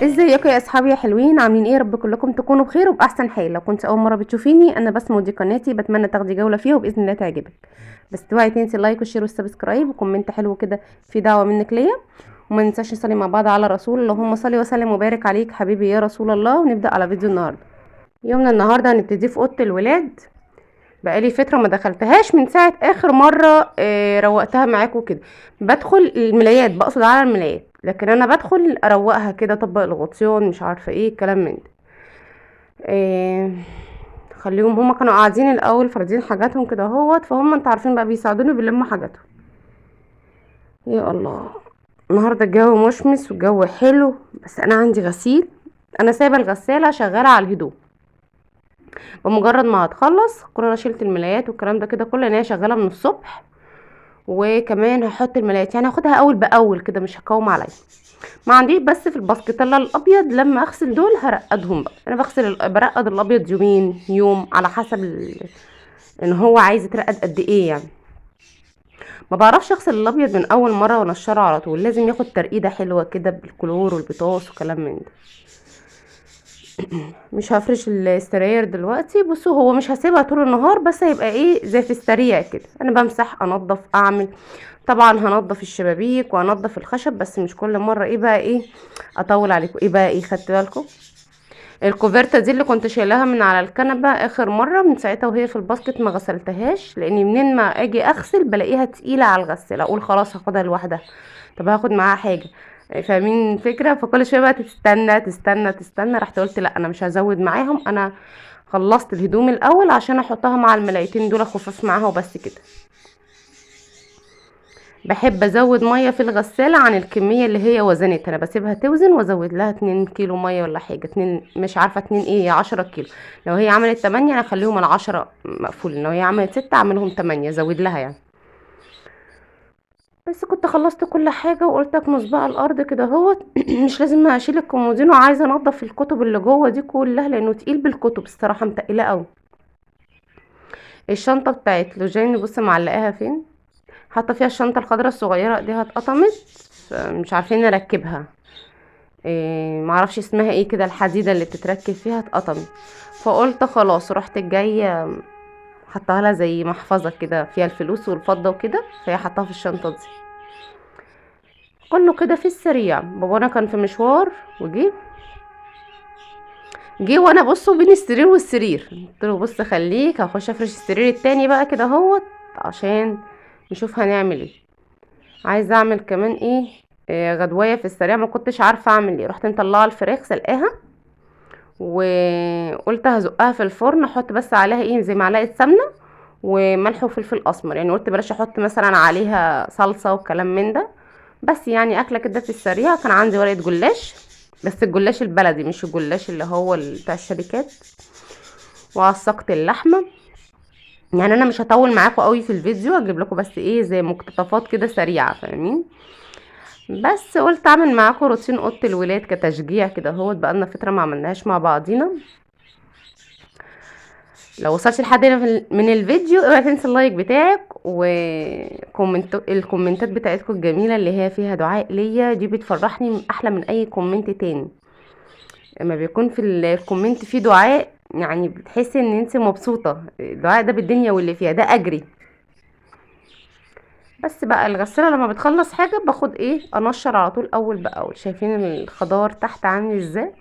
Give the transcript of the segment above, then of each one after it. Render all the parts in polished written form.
ازيكم يا اصحابي يا حلوين؟ عاملين ايه؟ يا رب كلكم تكونوا بخير وباحسن حال. لو كنت اول مرة بتشوفيني، انا بسمه ودي قناتي، بتمنى تاخدي جولة فيها وباذن الله تعجبك. بس اوعي تنسي ال like وال share وال subscribe و comment حلو كده في دعوه منك ليا، وما ننساش نصلي مع بعض على رسول. اللهم صل وسلم وبارك عليك حبيبي يا رسول الله. ونبدا على فيديو النهارده. يومنا النهارده هنبتدي في اوضة الولاد. بقالي فترة ما دخلتهاش من ساعة اخر مرة روقتها معاكم كده. بدخل الملايات، بقصد على الملايات، لكن انا بدخل اروقها كده، اطبق الغطيان، مش عارفه ايه الكلام من ده. خليهم هما كانوا قاعدين الاول فاردين حاجاتهم كده اهوت، فهم انتوا عارفين بقى بيساعدوني بيلموا حاجاتهم. يا الله النهارده الجو مشمس والجو حلو، بس انا عندي غسيل، انا سايبه الغسالة شغالة على الهدوم. بمجرد ما هتخلص كل انا شلت الملايات والكلام ده كده كله، ان هي شغالة من الصبح، وكمان هحط الملايات، يعني هاخدها اول باول كده، مش هقاوم عليا. ما عنديش بس في الباسكت الا الابيض، لما اغسل دول هرقدهم بقى. انا برقد الابيض يومين، يوم، على حسب ان هو عايز يترقد قد ايه. يعني ما بعرفش اغسل الابيض من اول مرة وانشره على طول، لازم ياخد ترقيده حلوة كده بالكلور والبطاس وكلام من ده. مش هفرش السراير دلوقتي، بصوا هو مش هسيبها طول النهار، بس هيبقى ايه زي في السريع كده. انا بمسح، انضف، اعمل، طبعا هنضف الشبابيك وهنضف الخشب، بس مش كل مرة ايه بقى ايه اطول عليكم. ايه بقى ايه، خدت بالكم الكوفرته دي اللي كنت شايلاها من على الكنبة اخر مرة، من ساعتها وهي في ال basket ما غسلتهاش، لاني منين ما اجي اغسل بلاقيها تقيلة على الغسالة، اقول خلاص هاخدها لوحدها، طب هاخد معاها حاجة، فاهمين الفكرة؟ فكل شوية بقى تستنى تستنى تستنى. رحت قلت لا انا مش هزود معاهم، انا خلصت الهدوم الاول عشان احطها مع الملايتين دول خفاف معاها وبس كده. بحب ازود مية في الغسالة عن الكمية اللي هي وزنتها، انا بسيبها توزن وازود لها 2 كيلو مية ولا حاجة، 2 مش عارفه 2 ايه، 10 كيلو. لو هي عملت 8 انا اخليهم ال10 مقفولين، لو هي عملت 6 اعملهم 8، ازود لها يعني. بس كنت خلصت كل حاجة وقلت اكنس بقى الارض كده اهوت. مش لازم اشيل الكومودينو، وعايزه انضف الكتب اللي جوه دي كلها لانه تقيل بالكتب الصراحة، متقله قوي. الشنطة بتاعت لوجين بص معلقاها فين، حاطه فيها الشنطة الخضراء الصغيرة دي، اتقطمت مش عارفين نركبها، إيه معرفش اسمها ايه كده، الحديدة اللي بتتركب فيها اتقطمت. فقلت خلاص، رحت جاية حطها لها زي محفظة كده فيها الفلوس والفضة وكده، فهي حطها في الشنطة دي كله كده في السريع. بابانا كان في مشوار وجي، جه وانا بصوا بين السرير والسرير، قلت له بص خليك هخش افرش السرير التاني بقى كده اهوت عشان نشوف هنعمل ايه. عايزه اعمل كمان ايه، غدوايه في السريع، ما كنتش عارفه اعمل ايه. رحت مطلعه الفراخ سلقاها وقلت هزقها في الفرن، احط بس عليها ايه زي معلقه سمنه وملح وفلفل اسمر، يعني قلت بلاش احط مثلا عليها صلصه وكلام من ده، بس يعني اكله كده في السريع. كان عندي ورقة جلاش، بس الجلاش البلدي مش الجلاش اللي هو بتاع الشركات. وعصقت اللحمة. يعني انا مش هطول معاكم قوي في الفيديو، هجيب لكم بس ايه زي مقتطفات كده سريعة، فاهمين؟ بس قلت اعمل معاكم روتين اوضة الولاد كتشجيع كده اهوت، بقالنا فترة ما عملناهاش مع بعضينا. لو وصلت لحد هنا من الفيديو اوعي تنسي ال like بتاعك و comment الكومنتات بتاعتكم الجميلة اللي هي فيها دعاء ليا، دي بتفرحني احلى من اي comment تاني. لما بيكون في ال comment فيه دعاء يعني بتحسي ان انت مبسوطة، الدعاء ده بالدنيا واللي فيها، ده اجري. بس بقى الغسالة لما بتخلص حاجة باخد ايه انشر على طول اول باول. شايفين الخضار تحت عامل ازاي؟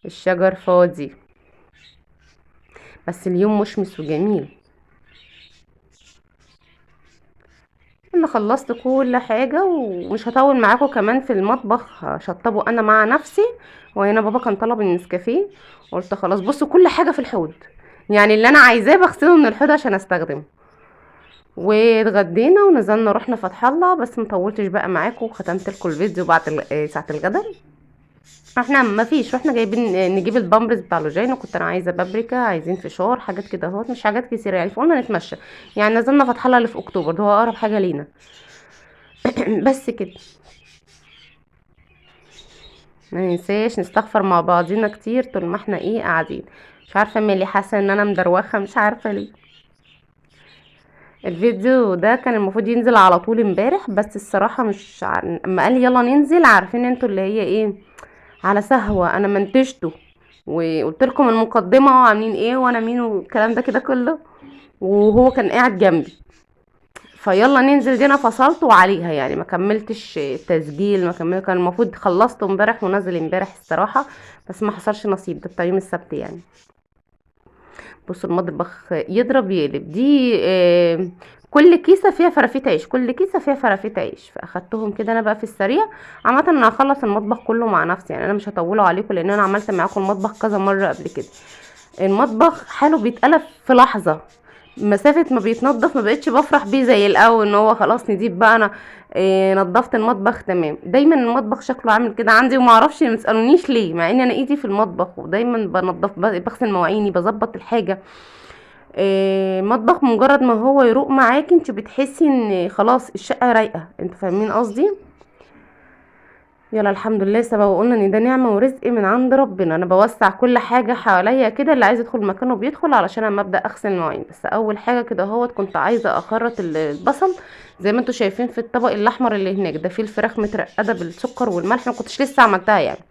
الشجر فاضي، بس اليوم مشمس وجميل. انا خلصت كل حاجة ومش هطول معاكم كمان في المطبخ، هشطبه انا مع نفسي. وهنا بابا كان طلب النسكافيه، قلت خلاص. بصوا كل حاجة في الحوض، يعني اللي انا عايزاه بغسله من الحوض عشان استخدمه. واتغدينا ونزلنا رحنا فتح الله، بس مطولتش بقى معاكم وختمت لكم الفيديو بعد ساعة الغدا. احنا ما فيش، رحنا جايبين نجيب البامبرز بتاع لوجين، وكنت انا عايزه بابريكا، عايزين فشار، حاجات كده اهوت، مش حاجات كتيرة يعني، فقلنا نتمشى. يعني نزلنا فتح الله اللي في اكتوبر، ده هو اقرب حاجة لينا. بس كده. ما ننساش نستغفر مع بعضينا كتير طول ما احنا ايه قاعدين. مش عارفه مالي، حاسه ان انا مدروخه، مش عارفه ليه. الفيديو ده كان المفروض ينزل على طول امبارح، بس الصراحة مش اما قال لي يلا ننزل، عارفين انتوا اللي هي ايه، على سهوه انا منتجته، وقلت لكم المقدمة وعاملين ايه وانا مين والكلام ده كده كله، وهو كان قاعد جنبي. فيلا ننزل دينا، فصلت وعليها يعني، ما كملتش التسجيل، ما كملت. كان المفروض خلصته امبارح ونزل امبارح الصراحة، بس ما حصلش نصيب، ده بتاع يوم السبت يعني. بصوا المطبخ يضرب يقلب. دي كل كيسه فيها فرافيت عيش، كل كيسه فيها فرافيت عيش، فاخدتهم كده انا بقى في السريع. عامة انا هخلص المطبخ كله مع نفسي يعني، انا مش هطوله عليكم لان انا عملت معاكم المطبخ كذا مرة قبل كده. المطبخ حاله بيتقلب في لحظة، مسافة ما بيتنضف ما بقتش بفرح بيه زي الاول، ان هو خلاص نضيف بقى. انا نضفت المطبخ تمام. دايما المطبخ شكله عامل كده عندي وما اعرفش، ما تسالونيش ليه، مع ان انا ايدي في المطبخ ودايما بنضف، بغسل مواعيني، بظبط الحاجة. المطبخ مجرد ما هو يروق معاكي انت بتحسي ان خلاص الشقة رايقة، انتوا فاهمين قصدي؟ يلا الحمد لله، سبق وقلنا ان ده نعمه ورزق من عند ربنا. انا بوسع كل حاجة حواليا كده، اللي عايز يدخل مكانه بيدخل، علشان اما ابدا اغسل المواعين. بس اول حاجة كده اهوت كنت عايزه اخرط البصل زي ما انتوا شايفين في الطبق الاحمر اللي هناك ده، فيه الفراخ مترقده بالسكر والملح، ما كنتش لسه عملتها يعني،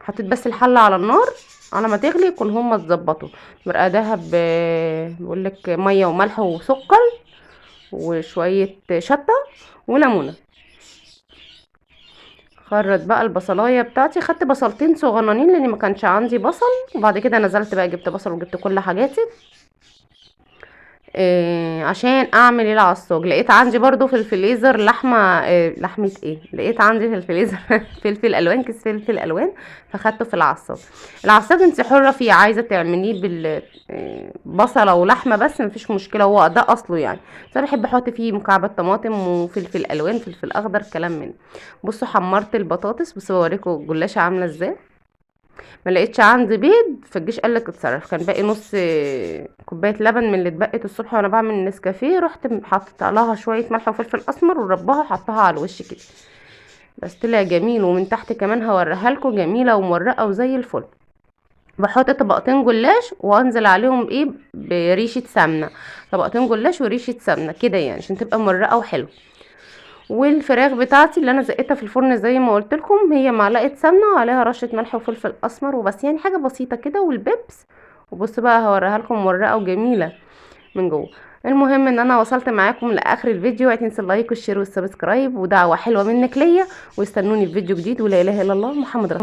حطيت بس الحلة على النار على ما تغلي يكون هما اتظبطوا. مرقداها بقول لك مية وملح وسكر وشوية شطه وليمونه. خرط بقى البصلايه بتاعتي، خدت بصلتين صغننين لان ما كانش عندي بصل، وبعد كده نزلت بقى جبت بصل وجبت كل حاجاتي عشان اعمل العصاج. لقيت عندي برضو في الفريزر لحمه، لحمه ايه، لقيت عندي في الفريزر فلفل الوان، كيس فلفل الوان، فخدته في العصاج. العصاج انت حره فيه، عايزه تعمليه بال بصله ولحمه بس مفيش مشكلة، هو ده اصله يعني. بس انا بحب احط فيه مكعبات طماطم وفلفل الوان، فلفل اخضر، كلام من. بصوا حمرت البطاطس، بصوا بوريكم الجلاشه عامله ازاي. ما لقيتش عندي بيض، فالجيش قال لك اتصرف. كان باقي نص كوباية لبن من اللي اتبقت الصبح وانا بعمل النسكافيه، رحت حطيت لها شوية ملح وفلفل اسمر وربها وحطها على الوش كده، بس طلع جميل. ومن تحت كمان هوريها لكم، جميلة ومورقه وزي الفل. بحط طبقتين جلاش وانزل عليهم ايه بريشه سمنه، طبقتين جلاش وريشه سمنه كده يعني عشان تبقى مورقه وحلوه. والفراخ بتاعتي اللي انا زقتها في الفرن زي ما قلت لكم، هي معلقه سمنه وعليها رشه ملح وفلفل اسمر وبس، يعني حاجة بسيطة كده، والبيبس. وبصوا بقى هوريها لكم مورقه وجميلة من جوه. المهم ان انا وصلت معاكم لاخر الفيديو، لا تنسوا ال like وال share وال subscribe، ودعوة حلوة منك ليا، واستنوني في فيديو جديد. ولا اله الا الله محمد رسول الله.